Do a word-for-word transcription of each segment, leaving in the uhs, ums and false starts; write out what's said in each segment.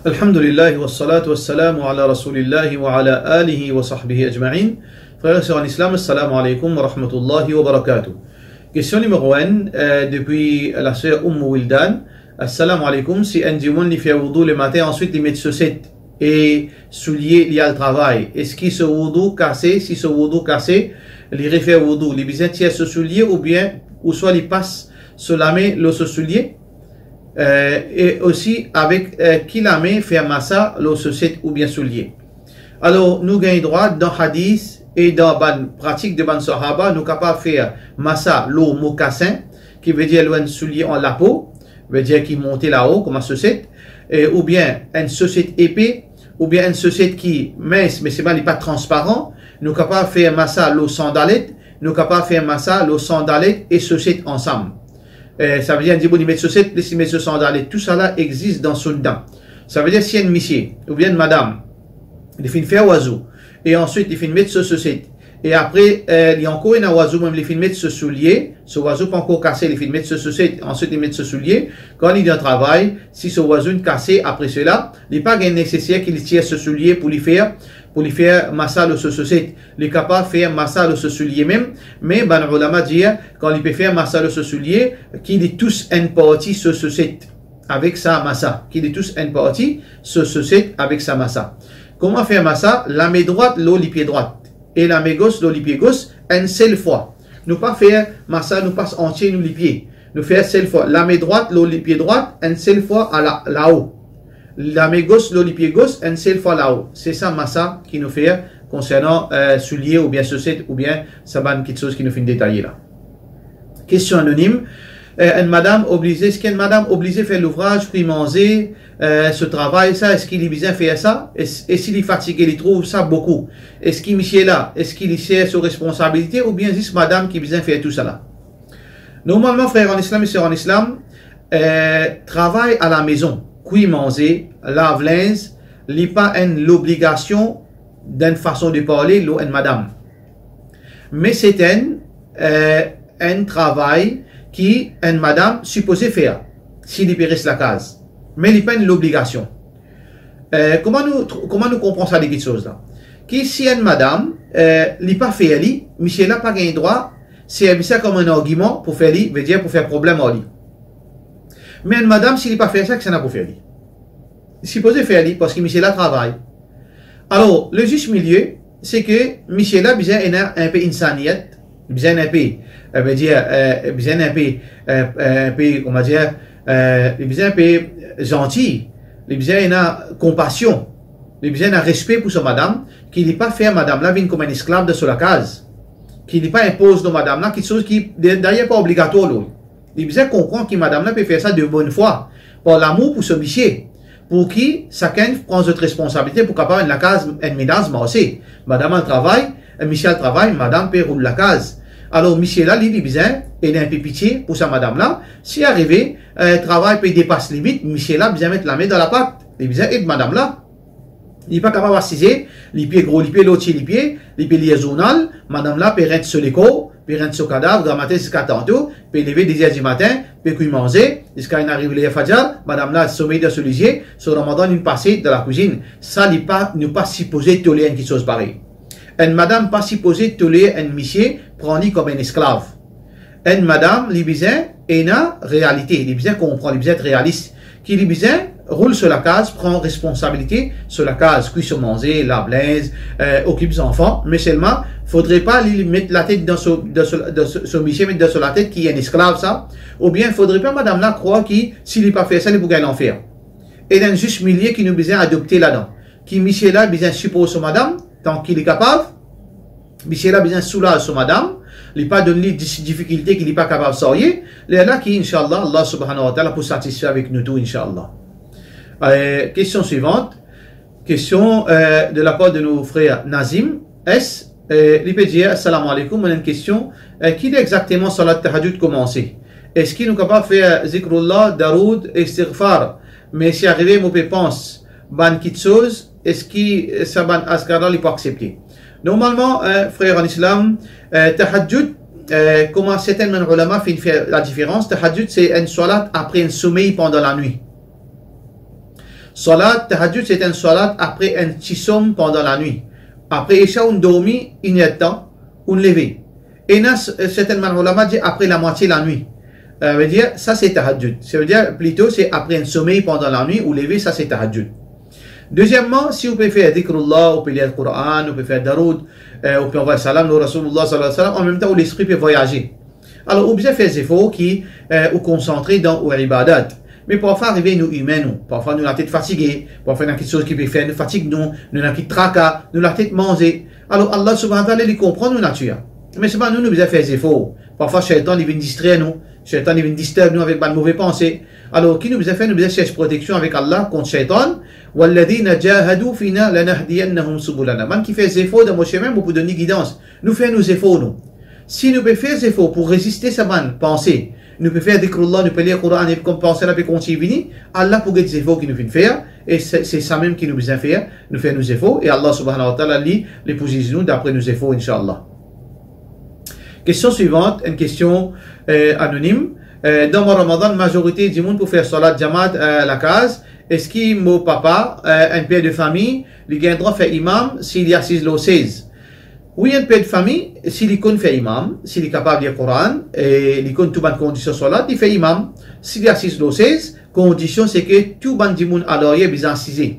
Alhamdulillah, wassalatu wassalamu ala Rasoulillah wa ala alihi wa sahbihi ajma'in. Frer e ser an Islam, assalamu alaikum wa rahmatullahi wa barakatuh. Kestion nimero enn, eh, depi la ser Oumou Wildan. Assalamu alaikum. Si enn dimoun li fer woudou lematin, answit li met soset e soulie, li al travay, eski so woudou kase? Si so woudou kase, li refer woudou, li bizin tir so soulie oubien, ouswa li pas so lame lor so soulie? Eh, e osi, avek, eh, ki lame fer masa lor soset oubien soulie? Alor, nou gagn drwa dan hadis e dan bann pratik de bann sahaba, nou kapav fer masa lor mokasin, ki vedir lor enn soulie an lapo, vedir ki monte lao kouma soset, e, oubien enn soset epe, oubien enn soset ki mins, me selman li pa transparan. Nou kapav fer masa lor sandalet, nou kapav fer masa lor sandalet e soset ansam. Eh, savedir, enn dimoun li met soset, plis li met so sandalet, tousala existe dan Sunna. Savedir, si enn misie oubien enn madam, li finn fer wazou, e answit li finn met so soset, e apre, eh, li ankor ena wazou, mem li finn met so soulie, so wazou pa ankor kase, li finn met so soset, answit li met so soulie. Kan li dan travay, si so wazou inn kase apre sela, li pa gagn neseser ki li tir so soulie pou li fer, pou li fer masa lor so soset. Li kapav fer masa lor so soulie mem, me bann oulama dir, kan li pe fer masa lor so soulie, ki li tous enn parti so soset avek sa masa, ki li tous enn parti so soset avek sa masa. Kouma fer masa? Lame drwat lor lipie drwat e lame gos lor lipie gos enn sel fwa. Nou pa fer masa, nou pas antie nou lipie. Nou fer sel fwa. Lame drwat lor lipie drwat enn sel fwa ala-, lao. Lame gos lor lipie gos enn sel fwa lao. Se sa masa ki nou fer konsernan, eh, soulie oubien soset oubien sa bann kiksoz ki nou finn detaye la. Kestion anonim. Eh, enn madam oblize, eski enn madam oblize fer louvraz, kwi manze, eh, so travay sa, eski li bizin fer sa? E, e si li fatige, li trouv sa boukou, eski misie la, eski li ser so responsabilite oubien zis madam ki bizin fer tousala? Normalman, frer an Islam e ser an Islam, eh, travay alamezon, kwi manze, lav linz, li pa enn lobligasion, dan enn fason de parle, lor enn madam. Me se enn, eh, enn travay ki enn madam sipoze fer, si li pe res lakaz. Me li pa enn lobligasion. Eh, kouma nou tr-, kouma nou konpran sa de kiksoz la? Ki si enn madam, eh, li pa fer li, misie la pa gagn drwa servi sa kom enn argiman pou fer li, vedir pou fer problem ar li. Me enn madam, si li pa fer sa, kisannla pou fer li? Li sipoze fer li, parski misie la travay. Alor, le zis milie, se ke misie la bizin ena enpe insaniyat, li bizin enpe, eh, vedir, eh, bizin enpe, eh, eh, enpe, kouma dir, eh, li bizin enpe zanti, li bizin ena konpasion, li bizin ena respe pou so madam, ki li pa fer madam la vinn kouma enn esklav dan so lakaz, ki li pa inpoz lor madam la kiksoz ki, de-, dayer pa obligatwar lor li. Li bizin konpran ki madam la pe fer sa de bonn fwa, par lamour pou so misie, pou ki sakenn pran zot responsabilite pou kapav enn lakaz, enn menaz marse. Madam al travay, misie al travay, madam pe roul lakaz. Alor misie la, li, li bizin ena enpe pitie pou sa madam la. Si arive, eh, travay pe depas limit, misie la bizin met lame dan lapat, li bizin ed madam la. Li pa kapav asize, lipie gro, lipie lor ti lipie, li pe lir zournal, madam la pe rent so lekor, pe rent so kadav, gramatin ziska tanto, pe leve de zer dimatin, pe kwi manze, ziska inn ariv ler fajar, madam la somey dan so lizie, so Ramadan inn pase dan lakwizinn. Sa li pa, nou pa sipoze toler enn kiksoz parey. Enn madam pa sipoze toler enn misie pran li kom enn esklav. Enn madam, li bizin ena realite, li bizin konpran, li bizin et realis, ki li bizin roul so lakaz, pran responsabilite so lakaz, kwi so manze, lav linz, eh, okip zanfan, me selman, fodre pa li, li met latet dan so, dan so, dan so, so misie met dan so latet ki enn esklav sa, oubien fodre pa madam la krwar ki si li pa fer sa, li pou gagn lanfer. Ena enn zis milie ki nou bizin adopte ladan, ki misie la bizin sipoz so madam, tan ki li kapav, misie la bizin soulaz so madam, li pa donn li dis-, difikilte ki li pa kapav sarye, lerla ki, inshallah, Allah subhanahu wa ta'ala pou satisfe avek nou tou, inshallah. Eh, kestion swivant. Kestion, eh, de lapar de nou frer Nazim S. Eh, li pe dir, "Assalamu alaikum, mo ena enn kestion. Eh, ki ler exakteman salat tahajjud koumanse? Eski nou kapav fer zikrullah, daroud, istighfar? Me si arive mo pe pans bann kiksoz, eski sa bann azkar la li pou aksepte?" Normalman, eh, frer an Islam, eh, tahajjud, eh, kouma serten bann oulama finn fer ladiferans, tahajjud se enn salat apre enn somey pandan lanwit. Salat tahajjud, se enn salat apre enn ti som pandan lanwit. Apre Isha, ou'nn dormi inertan, ou'nn leve. Ena s-, sertenn bann oulama dir apre lamwatie lanwit. Euh, vedir, sa se tahajjud. Savedir, plito, se apre enn somey pandan lanwit, ou leve, sa se tahajjud. Dezieman, si ou pe fer zikrullah, ou pe lir Koran, ou pe fer daroud, euh, ou pe anvway salam lor Rasoulillah sallallahu alayhi wa sallam, anmemtan ou lespri pe vwayaze. Alor, ou bizin fer zefor ki, euh, ou konsantre dan ou ibadat. Me parfwa arive nou imin nou. Parfwa nou latet fatige, parfwa ena kiksoz ki pe fer nou fatig nou, nou ena kit traka, nou latet manze. Alor, Allah subhanahu wa ta'ala, li konpran nou natir. Me selman nou, nou bizin fer zefor. Parfwa, seytan, li vinn distrer nou. Seytan, li vinn disturb nou avek bann move panse. Alor, ki nou bizin fer? Nou bizin sers proteksion avek Allah kont seytan. "Walladhina jahadu fina lanahdiyannahum subulana." Bann ki fer zefor dan mo semin, mo pou donn li gidans. Nou fer nou zefor, nou. Si nou pe fer zefor pou reziste sa bann panse, nou pe fer zikrullah, nou pe lir Koran, e kouma panse la pe kontign vini, Allah pou get zefor ki nou finn fer, e se, se sa mem ki nou bizin fer, nou fer nou zefor, e Allah subhanahu wa ta'ala, li, li pou ziz nou dapre nou zefor, inshallah. Kestion swivant, enn kestion, euh, anonim. Euh, dan mwa Ramadan, mazorite dimoun pou fer salat jamaat, euh, lakaz. Eski mo papa, euh, enn per de fami, li gagn drwa fer imam si li asiz lor sez? Wi, enn per de fami, si li konn fer imam, si li kapav lir Koran, e li konn tou bann kondision salat, li fer imam. Si li asiz lor sez, kondision se ke tou bann dimoun alaryer bizin asize.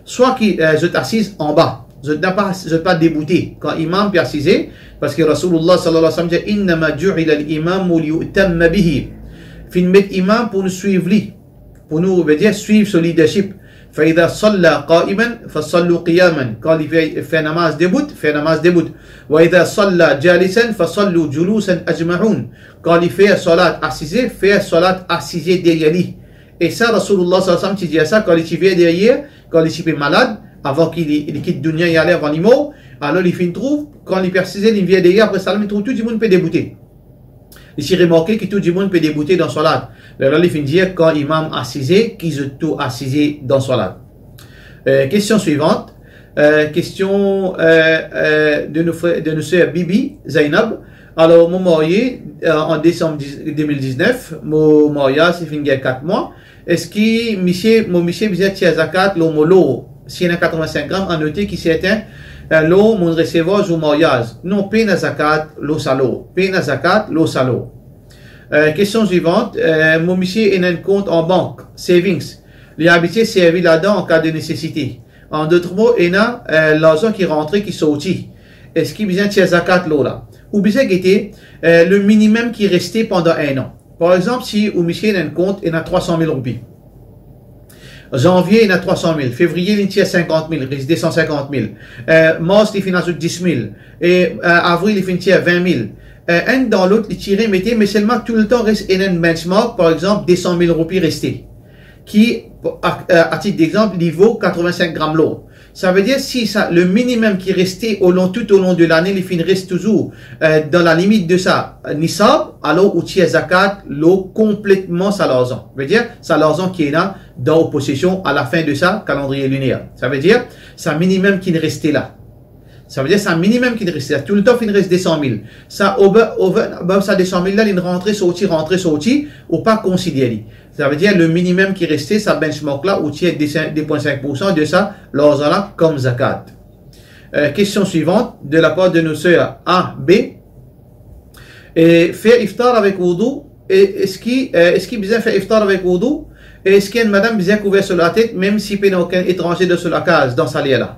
Swa ki, eh, zot asiz anba, zot napa, zot pa deboute kan imam pe asize, parski Rasoulillah sallallahu alayhi wa sallam dir, "Innama ju'ila al-imamu liyu'tamma bihi." Finn met imam pou nou swiv li, pou nou, vedir, swiv so leadership. "Fa idha salla qa'iman, fa sallu qiyaman." Kan li fer, fer namaz debout, fer namaz debout. "Wa idha salla jalisan, fa sallu julusan ajma'un." Kan li fer salat asize, fer salat asize deryer li. E sa, Rasoulillah sallallahu alayhi wa sallam ti dir sa kan li ti vir deryer, kan li ti pe malad, avan ki li, li kit dunia, li ale avan li mor. Alor li finn trouv, kan li pe asize, li vir deryer, apre salam, li trouv tou dimoun pe deboute. Li ti remarke ki tou dimoun pe deboute dan salat. Lerla li finn dir, kan imam asize, ki zot tou asize dan salat. Euh, kestion swivant. Euh, kestion, euh, euh, de nou frer, de nou ser Bibi Zainab. Alor, mo marye, euh, an desam diz, de mil diznef, mo maryaz li finn gagn kat mwa. Eski misie, mo misie bizin tir zakat lor mo lor? Si ena katreven-sink gram, anote ki serten, eh, lor monn resevwar zour maryaz. Non, pena zakat lor sa lor. Pena zakat lor sa lor. Eh, kestion swivant, eh, mo misie ena enn kont an bank, savings. Li abitie servi ladan an ka de nesesite. An dot mo, ena, eh, larzan ki rantre, ki sorti. Eski bizin tir zakat lor la? Ou bizin gete, eh, le minimem ki reste pandan enn an. Par exanp, si ou misie ena enn kont, ena trwa san mil roupi. Zanvie, ena trwa san mil. Fevriye, li tir sinkant mil, res de san sinkant mil. Eh, mars, li finn azout dis mil. E, eh, avril, li finn tir vin mil. Eh, enn dan lot, li tire, mete, me selman toultan res ena enn benchmark, par exanp, de san mil roupi reste. Ki, a, eh, a tit dexanp, li vo katreven-sink gram lor. Savedir, si sa, le minimem ki reste olon, tout olon de lane, li finn res touzour, eh, dan lalimit de sa, eh, nisab, alor ou tir zakat lor konpletman sa larzan. Vedir, sa larzan ki ena dan ou posesion a la fin de sa kalandriye liner. Savedir, sa minimem ki reste la. Savedir, sa minimem ki reste la, toultan finn res de san mil. Sa over, over, above sa de san mil la, li rantre, sorti, rantre, sorti, ou pa konsider li. Savedir, le minimem ki reste, sa benchmark la, ou tir de, de pwin sink poursan de sa larzan la kom zakat. Euh, kestion swivant, de la par de nou ser A B. E fer iftar avek woudou, e eski, eh, eski bizin fer iftar avek woudou? E eski enn madam bizin kouver so latet, mem si pena okenn etranze dan so lakaz, dan sa ler la?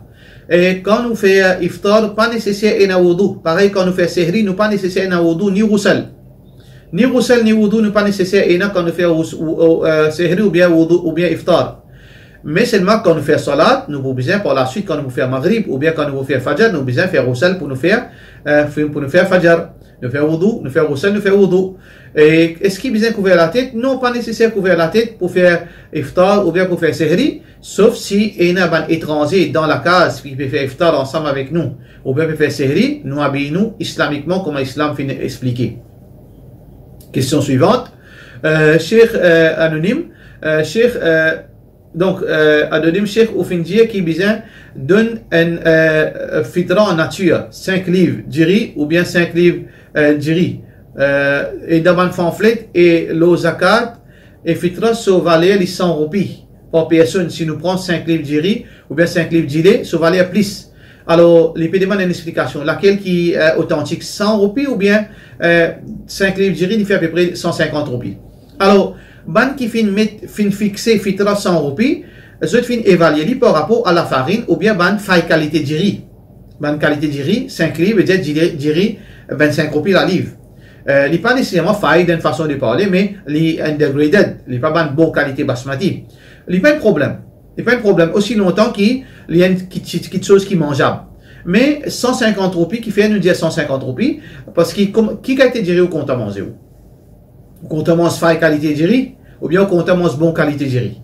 E kan nou fer iftar, pa neseser ena woudou. Parey kan nou fer sehri, nou pa neseser ena woudou, ni rousel. Ni rousel, ni woudou, nou pa neseser ena kan nou fer rous-, ou, ou, eh, sehri oubien woudou, oubien iftar. Me selman kan nou fer salat, nou pou bizin par laswit, kan nou pou fer magrib, oubien kan nou pou fer fajar, nou bizin fer rousel pou nou fer, eh, pou nou fer fajar. Nou fer woudou, nou fer rousel, nou fer woudou. E eski bizin kouver latet? Non, pa neseser kouver latet pou fer iftar oubien pou fer sehri, sof si ena bann etranze dan lakaz ki pe fer iftar ansam avek nou, oubien pe fer sehri, nou abiy nou islamikman kouma Islam finn explike. Kestion swivant. Euh, Sheikh, euh, anonim, euh, Sheikh, euh, Donk, eh, anonim, Sheikh, ou finn dir ki bizin donn enn, eh, fitra an natir, sink liv diri oubien sink liv, eh, diri. Eh, e dan bann pamflet e lor zakat e fitra so valer li san roupi. par personn, si nou pran sink liv diri oubien sink liv dile, so valer plis. Alor, li pe demann enn explikasion, lakel ki, eh, otantik, san roupi oubien, eh, sink liv diri, li fer apepre san sinkant roupi. Alor, bann ki finn met, finn fixe fitra san roupi, zot finn evalie li par rapor a lafarinn oubien bann fay kalite diri. Bann kalite diri, sink liv, vedir diri, diri vennsink roupi laliv. Eh, li pa neseserman fay dan enn fason de parle, me li undegraded, li pa bann bon kalite basmati. Li pa enn problem. Li pa enn problem osi lontan ki li enn ki, ki, kitsoz ki manzab. Me san sinkant roupi, kifer nou dir san sinkant roupi? Parski kom, ki kalite diri ou kontan manze ou? Ou kontan manz fay kalite diri, oubien ou kontan manz bon kalite diri?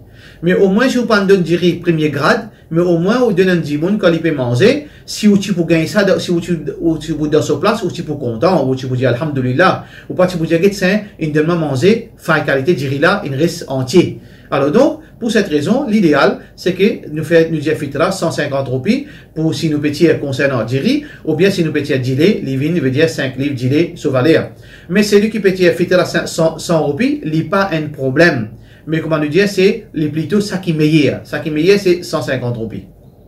Me omwin, si ou pa'nn donn diri premie grad, me omwin ou donn enn dimoun, kan li pe manze, si ou ti pou gagn sa, si ou ti, ou ti pou dan so plas, ou ti pou kontan, ou ti pou dir alhamdulillah, ou pa ti pou dir, get sa, inn donn mwa manze fay kalite diri la, inn res antie. Alor donk, pou set rezon, lideal, se ke nou fer, nou dir fitra san sinkant roupi pou si nou pe tir konsernan diri, oubien si nou pe tir dile, li vinn, vedir sink liv dile so valer. Me selwi ki pe tir fitra san, san, san roupi, li pa enn problem. Me kouma nou dir, se li plito sa ki meyer. Sa ki meyer, se san sinkant roupi.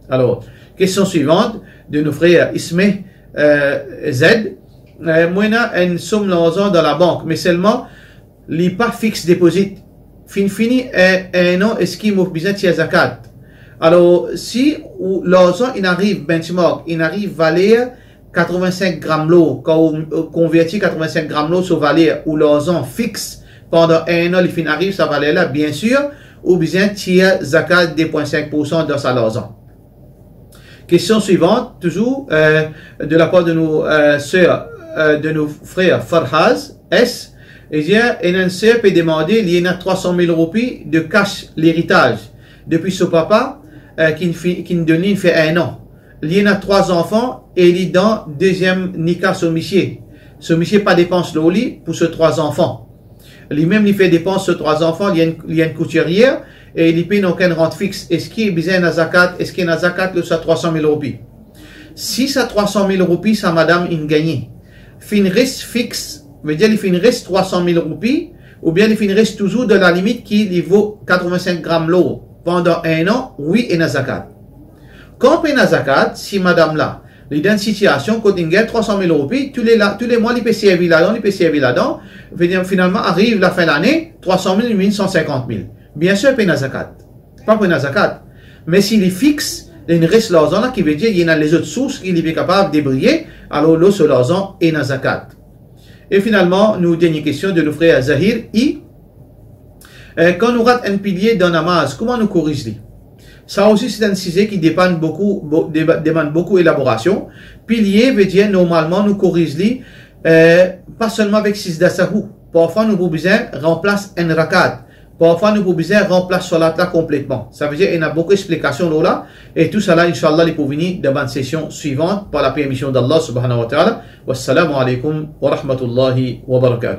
Alor, kestion swivan de nou frer Isme, eh, Z. Eh, mo ena enn som larzan dan labank, me selman li pa fix deposit. Finn fini enn, enn an, eski mo bizin tir zakat? Alor, si ou larzan inn ariv benchmark, inn ariv valer katreven-sink gram lor, kan ou, eh, konverti katreven-sink gram lor so valer, ou larzan fix pandan enn an, li finn ariv sa valer la, biensir, ou bizin tir zakat de pwin sink poursan dan sa larzan. Kestion swivan, touzour, eh, de lapar de nou, eh, ser, eh, de nou frer Farhaz S. Li dir, ena enn ser pe demande, li ena trwa san mil roupi de cash leritaz depi so papa, eh, ki'nn fi-, ki'nn donn li, inn fer enn an. Li ena trwa zanfan e li dan deziem nika so misie. So misie pa depans lor li pou so trwa zanfan. Limem li fer depans so trwa zanfan, li enn, li enn koutirie e li pena okenn rant fix. Eski bizin ena zakat? Eski ena zakat lor sa trwa san mil roupi? Si sa trwa san mil roupi sa madam inn gagne finn res fix, vedir li finn res trwa san mil roupi, oubien li finn res touzour dan lalimit ki li vo katreven-sink gram lor pandan enn an, wi, ena zakat. Kan pena zakat, si madam la, li dan enn sitiasion kot li gagn trwa san mil roupi, toule la, toulemwa li pe servi ladan, li pe servi ladan, fini-, finalman, ariv lafin lane, trwa san mil vinn san sinkant mil. Biensir, pena zakat. Pa pena zakat. Me si li fix, li res larzan la, ki vedir li ena lezot sours ki li pe kapav debriye, alor lor so larzan ena zakat. E finalman, nou dernie kestion de nou frer Zahir I. Eh, kan nou rat enn pilie dan namaz, kouma nou koriz li? Sa osi, se enn size ki depann boukou, bo-, deba-, demann boukou elaborasion. Pilie, vedir, normalman, nou koriz li, eh, pa selman avek sijda sahou. Parfwa, nou pou bizin ranplas enn rakat. Parfwa, nou pou bizin ranplas salat la konpletman. Savedir, ena boukou explikasion lor la, e tousala, inshallah, li pou vini dan bann sesion swivan, par lapermision d'Allah subhanahu wa ta'ala. Wassalamu alaikum wa rahmatullahi wa barakatuh.